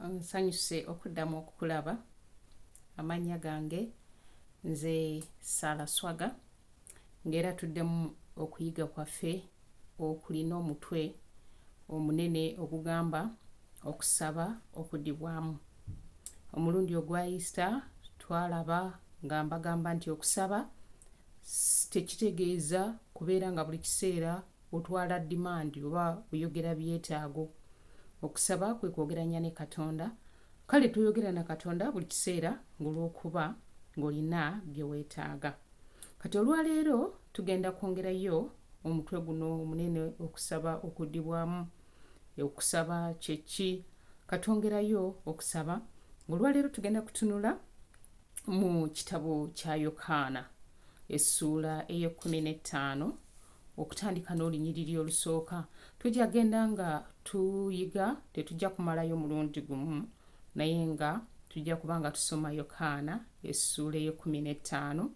Nsanyuse okuddamu okukulaba. Amannya gange nze Sarah Swaga, ng'era tuddemu okuyiga kwaffe okulina omutwe omunene ogugamba okusaba okuddibwamu. Omulundi ogwa Easter twalaba nga mbagamba nti okusaba tekitegeeza kubeera nga buli kiseera otwala demand oba oyogera byetaago. Okusaba kwe kwogeranya ne Katonda. Kale toyogera na Katonda buli kiseera ng'olw'okuba ng'olina bye weetaaga. Kati olwaleero tugenda kwongerayo omutwe guno omunene okusaba okuddibwamu. Okusaba kye ki? Katwongerayo okusaba. Ng'olwaleero tugenda kutunula mu kitabo kya Yokaana essuula ey'ekkumi n'ettaano okutandika n'olunyiriri olusooka. Tujja genda nga tuyiga, tetujja kumalayo mulundi gumu, naye nga tujja kuba nga tusoma Yokaana essuula ey'ekkumi n'ettaano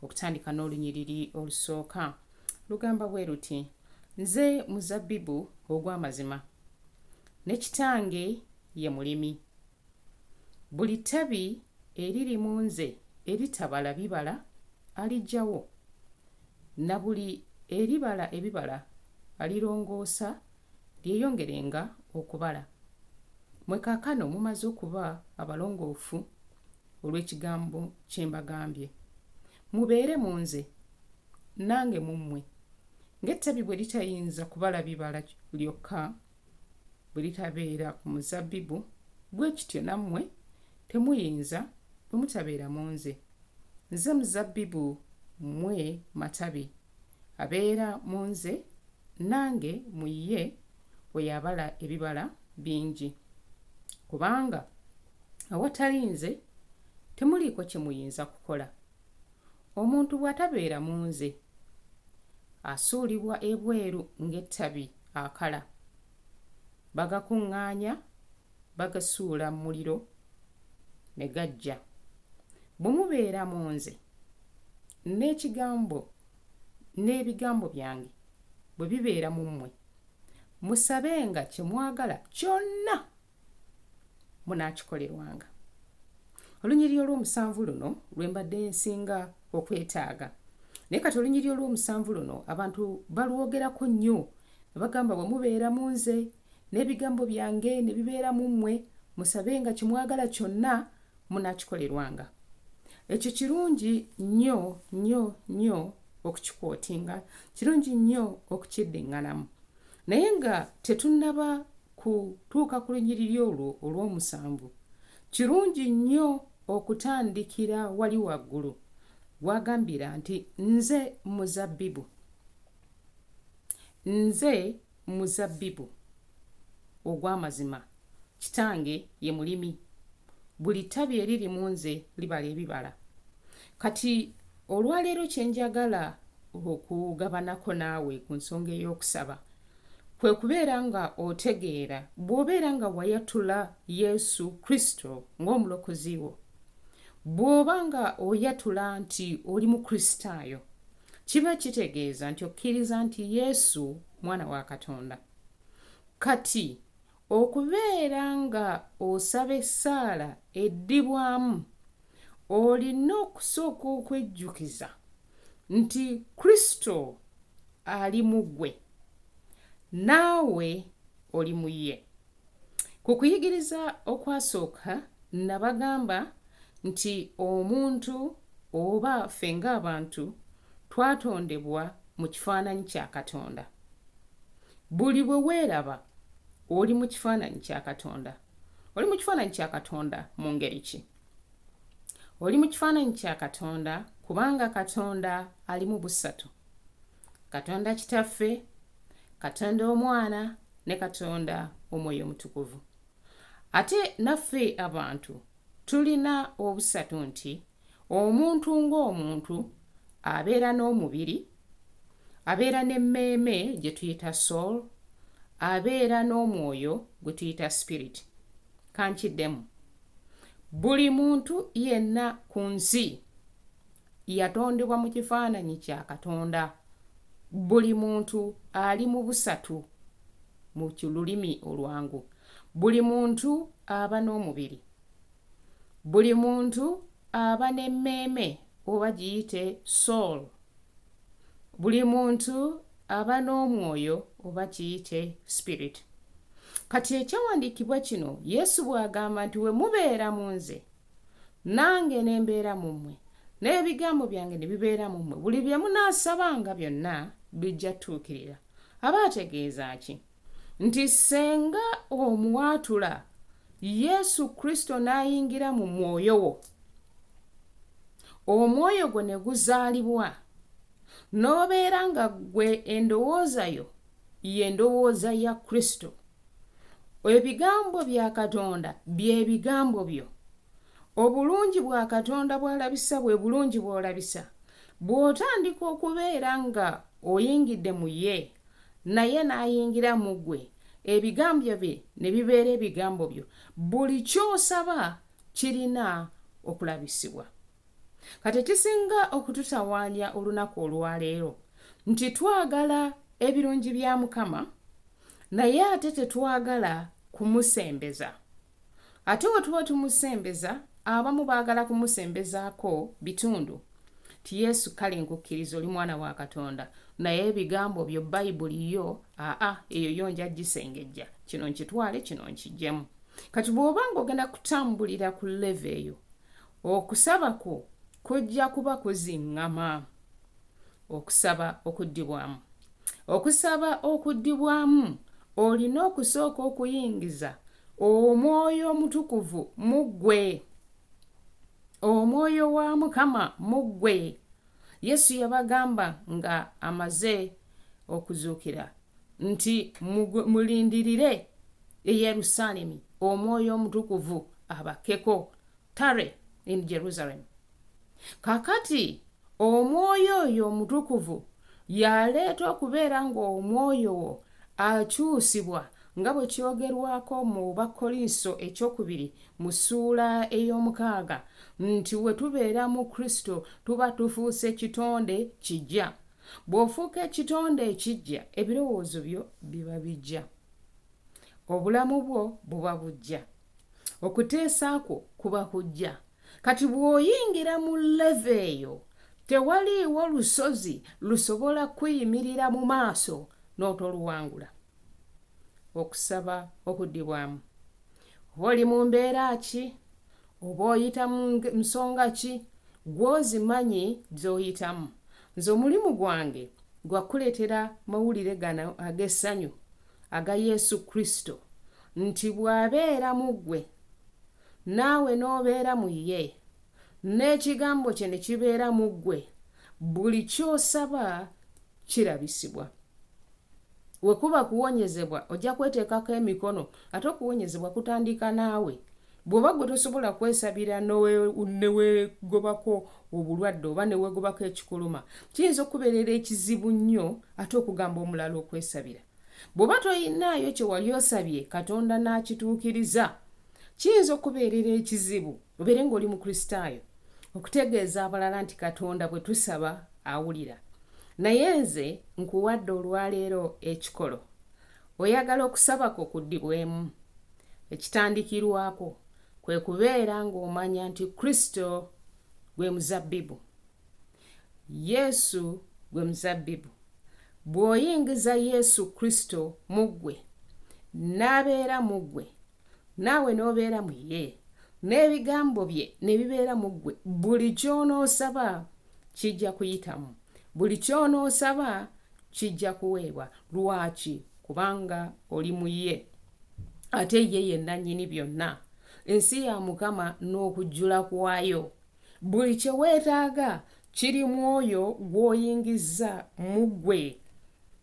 okutandika n'olunyiriri olusooka. Lugamba bwe luti, Nze muzabbibu ogw'amazima, ne Kitange ye mulimi. Buli ttabi eriri mu nze eritabala bibala aliggyawo, na buli eribala ebibala alirongoosa lyeyongerenga okubala. Mmwe kaakano mumaze okuba abalongoofu olw'ekigambo kye mbagambye. Mubeere mu nze, nange mu mmwe. Ng'ettabi bwe litayinza kubala bibala lyokka bwe litabeera ku muzabbibu, bwe kityo nammwe temuyinza bwe mutabeera mu nze. Nze muzabbibu, mmwe matabi. Abeera mu nze, nange mu ye, oyo abala ebibala bingi. Kubanga awatali nze temuliiko kye muyinza kukola. Omuntu bw'atabeera mu nze, asuulibwa ebweru ng'ettabi akala. Bagakuŋŋaanya bagasuula mu muliro ne gaggya. Bwe mubeera mu nze, n'ekigambo n'ebigambo byange bwe bibeera mu mmwe, musabenga kye mwagala kyonna. Munaakikolerwanga. Olunyiriri olw'omusanvu luno lwe mbadde nsinga okwetaaga. Naye kati olunyiriri olw'omusanvu luno abantu balwogerako nnyo ne bagamba bwe mubeera mu nze n'ebigambo byange ne bibeera mu mmwe musabenga kye mwagala kyonna munaakikolerwanga. Ekyo kirungi nnyo nnyo nnyo okukikwotinga, kirungi nnyo okukiddiŋŋanamu. Naye nga tetunnaba kutuuka ku lunyiriri olwo olw'omusanvu, kirungi nnyo okutandikira wali waggulu w'agambira nti, Nze muzabbibu. Nze muzabbibu ogw'amazima, Kitange ye mulimi. Buli ttabi eriri mu nze libala ebibala. Kati olwaleero kye njagala okugabanako naawe ku nsonga ey'okusaba, Kwe kubeera nga otegeera bw'obeera nga wayatula Yesu Kristo ng'Omulokozi wo, bw'oba nga oyatula nti oli Mukristaayo, kiba kitegeeza nti okkiriza nti Yesu Mwana wa Katonda. Kati, okubeera nga osaba essaala eddibwamu, olina okusooka okwejjukiza nti Kristo ali mu ggwe, naawe oli mu ye. Ku kuyigiriza okwasooka nnabagamba nti omuntu oba ffe ng'abantu twatondebwa mu kifaananyi kya Katonda. Buli bwe weeraba oli mu kifaananyi kya Katonda. Oli mu kifaananyi kya Katonda mu ngeri ki? Oli mu kifaananyi kya Katonda kubanga Katonda ali mu busatu. Katonda Kitaffe, Katonda Omwana ne Katonda Omwoyo Omutukuvu. Ate naffe abantu tulina obusatu nti omuntu ng'omuntu abeera n'omubiri, abeera n'emmeeme gye tuyita soul, abeera n'omwoyo gwe tuyita spirit. Kankiddemu. Buli muntu yenna ku nsi yatondebwa mu kifaananyi kya Katonda. Buli muntu ali mu busatu mu lulimi olwangu. Buli muntu aba n'omubiri. Buli muntu aba n'emmeeme oba giyite soul. Buli muntu aba n'omwoyo oba kiyite spirit. Kati ekyawandiikibwa kino Yesu bw'agamba nti we mubeera mu nze nange ne mbeera mu mmwe n'ebigambo byange ne bibeera mu mmwe buli bye munaasabanga byonna bijja tuukirira. Aba ategeeza ki? Nti senga omwatula Yesu Kristo n'ayingira mu mwoyo wo, omwoyo gwo ne guzaalibwa, n'obeera nga ggwe endowooza yo ye ndowooza ya Kristo. Ebigambo bya Katonda bye bigambo byo. Obulungi bwa Katonda bw'alabisa bwe bulungi bw'olabisa. Bw'otandika okubeera nga oyingidde mu ye, naye n'ayingira mu ggwe, ebigambo bye ne bibeera ebigambo byo, buli ky'osaba kirina okulabisibwa. Kati ekisinga okututawaanya olunaku olwaleero nti twagala ebirungi bya Mukama naye ate tetwagala kumusembeza. Ate we tuba tumusembeza, abamu baagala kumusembezaako bitundu. Ti Yesu kale nkukkiriza oli mwana wa Katonda, naye ebigambo byo Bayibuli yo aa eyo yo nja gisengejja, kino nkitwale kino nkiggyemu. Kati bw'oba ng'ogenda kutambulira ku level eyo, okusaba kwo kujja kuba kuziŋŋama. Okusaba okuddibwamu. Okusaba okuddibwamu olina okusooka okuyingiza Omwoyo Omutukuvu mu ggwe. Omwoyo wa Mukama mu ggwe. Yesu yabagamba nga amaze okuzuukira nti mulindirire e Yerusaalemi Omwoyo Omutukuvu abakkeko. Tarry in Jerusalem. Kakati Omwoyo oyo Omutukuvu y'aleeta okubeera ng'omwoyo wo akyusibwa nga bwe kyogerwako mu Bakkolinso ekyokubiri mu ssuula ey'omukaaga nti we tubeera mu Kristo tuba tufuuse kitonde kiggya. Bw'ofuuka ekitonde ekiggya ebirowoozo byo biba biggya. Obulamu bwo buba buggya. Okuteesa kwo kuba kuggya. Kati bw'oyingira mu level eyo, tewaliiwo lusozi lusobola kukuyimirira mu maaso n'otoluwangula. Okusaba okuddibwamu. Oba oli mu mbeera ki, oba oyita mu nsonga ki, ggwe ozimanyi z'oyitamu. Nze omulimu gwange gwa kukuleetera mawulire gano ag'essanyu aga Yesu Kristo nti bw'abeera mu ggwe, naawe n'obeera mu ye, n'Ekigambo kye ne kibeera mu ggwe, buli ky'osaba kirabisibwa. We kuba kuwonyezebwa, ojja kweteekako emikono, ate okuwonyezebwa kutandika naawe. Bw'oba ggwe tosobola kwesabira ne weegobako obulwadde oba ne weegobako ekikuluma, kiyinza okukubeerera ekizibu nnyo ate okugamba omulala okwesabira. Bw'oba toyinaayo kye wali osabye Katonda n'akituukiriza, kiyinza okukubeerera ekizibu obeere ng'oli Mukristaayo okutegeeza abalala nti Katonda bwe tusaba awulira. Naye nze nkuwadde olwaleero ekikolo. Oyagala okusaba kwo kuddibwemu? Ekitandikirwako kwe kubeera ng'omanya nti Kristo gwe muzabbibu. Yesu gwe muzabbibu. Bw'oyingiza Yesu Kristo mu ggwe, n'abeera mu ggwe, naawe n'obeera mu ye, n'ebigambo bye ne bibeera mu ggwe, buli ky'onoosaba kijja kuyitamu. Buli ky'onoosaba kijja kuweebwa. Lwaki? Kubanga oli mu ye, ate ye ye nnannyini byonna. Ensi ya Mukama n'okujjula kwayo. Buli kye weetaaga kiri mu oyo gw'oyingizza mu ggwe.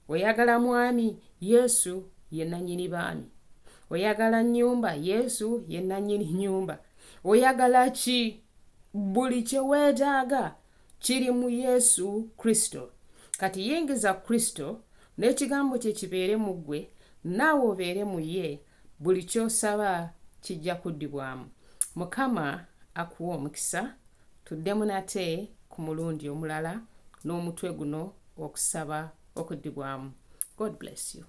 Oyagala mwami? Yesu ye nnannyini baami. Oyagala nnyumba? Yesu ye nnannyini nnyumba. Oyagala ki? Buli kye weetaaga kiri mu Yesu Kristo. Kati yingiza Kristo, n'Ekigambo kye kibeere mu ggwe, naawe obeere mu ye, Buli ky'osaba kijja kuddibwamu. Mukama akuwe omukisa. Tuddemu nate ku mulundi omulala n'omutwe guno okusaba okuddibwamu. God bless you.